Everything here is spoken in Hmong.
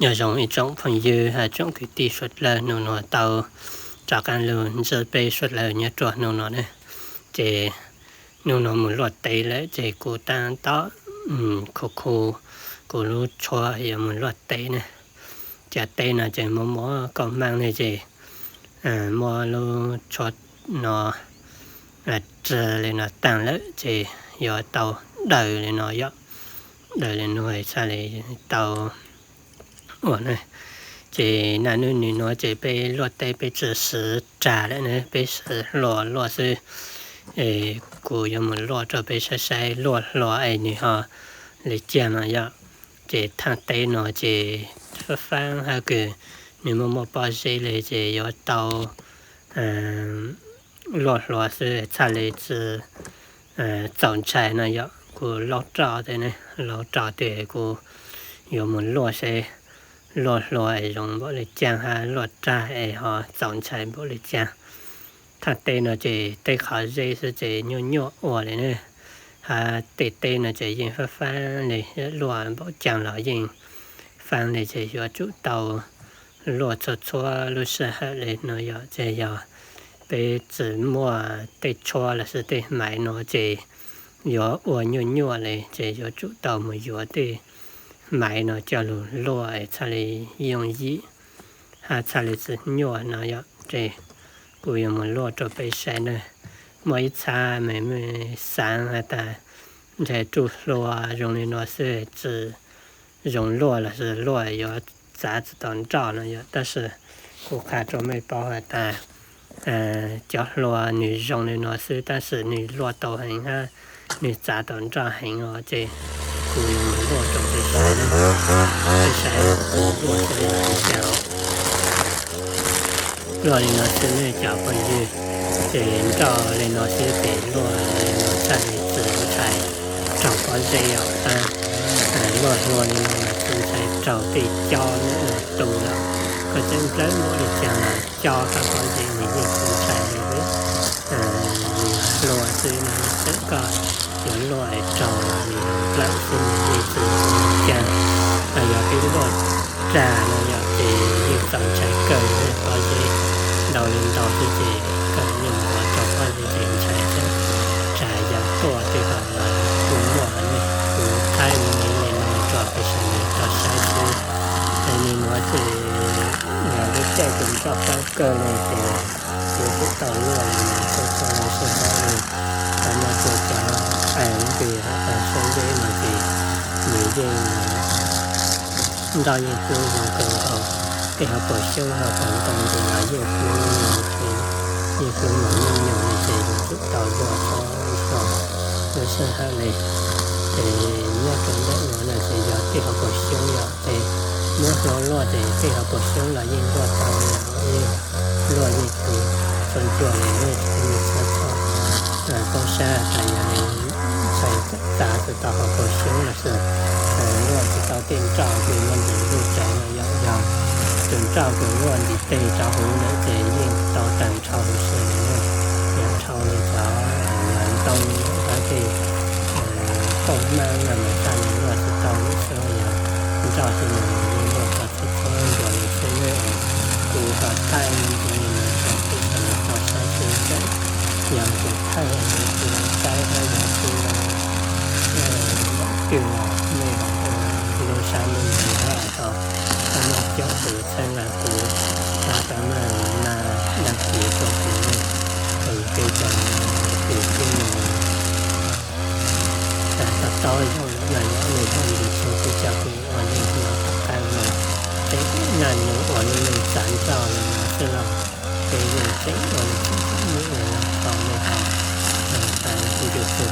Nyob zoo ib tsoom phooj ywg hab tsoom kwv tij suav dlawg, nub nua tau rov qaab lug ntsib peb suav dlawg nyob rua nub nua ne. Ces nub nua moog luaj teb lawm ces kuv taab tom khu khu kuv lub tshuab yuav moog luaj teb ne. Cov teb no ces muaj muaj koj maaj ne ces muaj lub tshuab no tseg le no taag lawm ces yuav tau daws le no yom. Daws le no txhaj le tau ua ne. Ces naj nub nwg nuav ces peb luaj teb peb tsi siv rag lawm ne, peb siv hlua luaj xwb. Kuv yuav moog luaj rua peb saib saib luaj hlua es nwg ho le caag no yom. Ces thaaj teb no ces faab faab hab kws nwg muaj muaj pob zeb le ces yuav tau luaj hlua xwb txhaj le tsi txaus ntshai no yom. Kuv laub rau tes ne, laub rau tes kuv yuav moog luaj seb luaj hlua es zoo npaum le caag hab luaj rag es ho txaus ntshai npaum le caag. Thaaj teb no ces tej qhov zeb xwb ces nyuaj nyuaj ua le ne, hab tej teb no ces yeej faab faab le, luaj npaum caag los yeej faab le ces yuav tsum tau luaj txhua txhua lub sij hawm le no yom. Ces yog peb tsi muaj tej tshuab lossis tej maiv no ces yuav ua nyuaj nyuaj le ces yuav tsum tau moog yuav tej maiv no coj lug luaj es txhaj le yooj yim hab txhaj le tsi nyuaj no yom. Ces kuv yuav moog luaj rua peb saib na. Muaj ib txhab mej mej xaav has tas ntshe ruj hlua zoo le no xwb tsi zoo luaj lossis luaj yuav txav tsi tau nroj no yom. Tab sis kuv qha rua mej paub has tas cov hlua nwg zoo le no xwb tab sis nwg luaj tau heev hab nwg txav tau nroj heev os. Ces kuv yuav moog luaj rua peb saib, peb saib kuv luaj saib le caag. Luaj le no xwb ne cov phooj ywg, ces nroj le no xwb ces luaj le no txhaj le tsi ntshai raug pob zeb os. Tab luaj hlua le no mas tsi ntshai raug tej cob le tu lawm. Koj tseem dlawb npaum le caag los cob hab pob zeb nwg yeej tsi ntshai le. Hlua xwb no txawm koj yuav luaj raug los nwg dlawb xwb nwg yeej tsi ntshai. Yog peb luaj rag no yom ces yeej txaus ntshai kawg le. Pob zeb ntau le ntau xwb ces koj yeej ua rau pob zeb ces ntshai xwb. Tsam yog tuaj tej hom los kuj muaj ne. Kuv thaij le no rua peb sawv daws tau saib xwb. Es nwg nuav ces yog lub caij kws nroj qaab kawg le ces yuav tsum tau luaj le no txhua txhua lub sij hawm le. Qhov no ces cov qees kws hab cov suab zeb no ces nws yeej nroj yeej hlub zoo kawg nkaus. Tej hauv paus xyoob hauv paus ntoo ces los yeej hlub, yeej hlub mos nyuj nyuj le ces yuav tsum tau luaj txhua txhua lub sij hawm le. Ces nyob rau ntawm nuav no ces yog tej hauv paus xyoob yom, ces muab hlua luaj ces tej hauv paus xyoob los yeej luaj tau, yeej luaj yeej tu txhua ncua le ne. Txhua txhua poob sab tas yog ntshai txav tsi tau hauv paus xyoob lossis luaj tsi tau tej nroj kws nyob ntawm lub tsev no yom. Yog tus nroj kws luaj ntiv teg rov huv lawm ces yeej tau tag nrho huv si le ne. Yog dhau le cov ntoo hab tej pob hmab no mas txhaj le luaj tsi tau lawm xwb. Yog nroj tej no mas yeej luaj tau txhua txhua ncua le xwb ne. Kuv ho thaij me ntsis no rau peb sawv daws tau saib xwb ntawm. Yog kuv thaij kuv saib hab yog kuv twg mej lub sab lub ntsws hab tau maj caum kuv txhawb nqa kuv, tau maj dag kis rua kuv, kuv tej cov kwv tij tau taub zoo lawm no yog mej ho nrug txug kuv cov kws ua neej nyob tom qab no, peb naj nub ua lub neej tsav nroj le no xwb los peb yeej tseem ua le tseem tseem nyuj le no tau mej ho nrug txug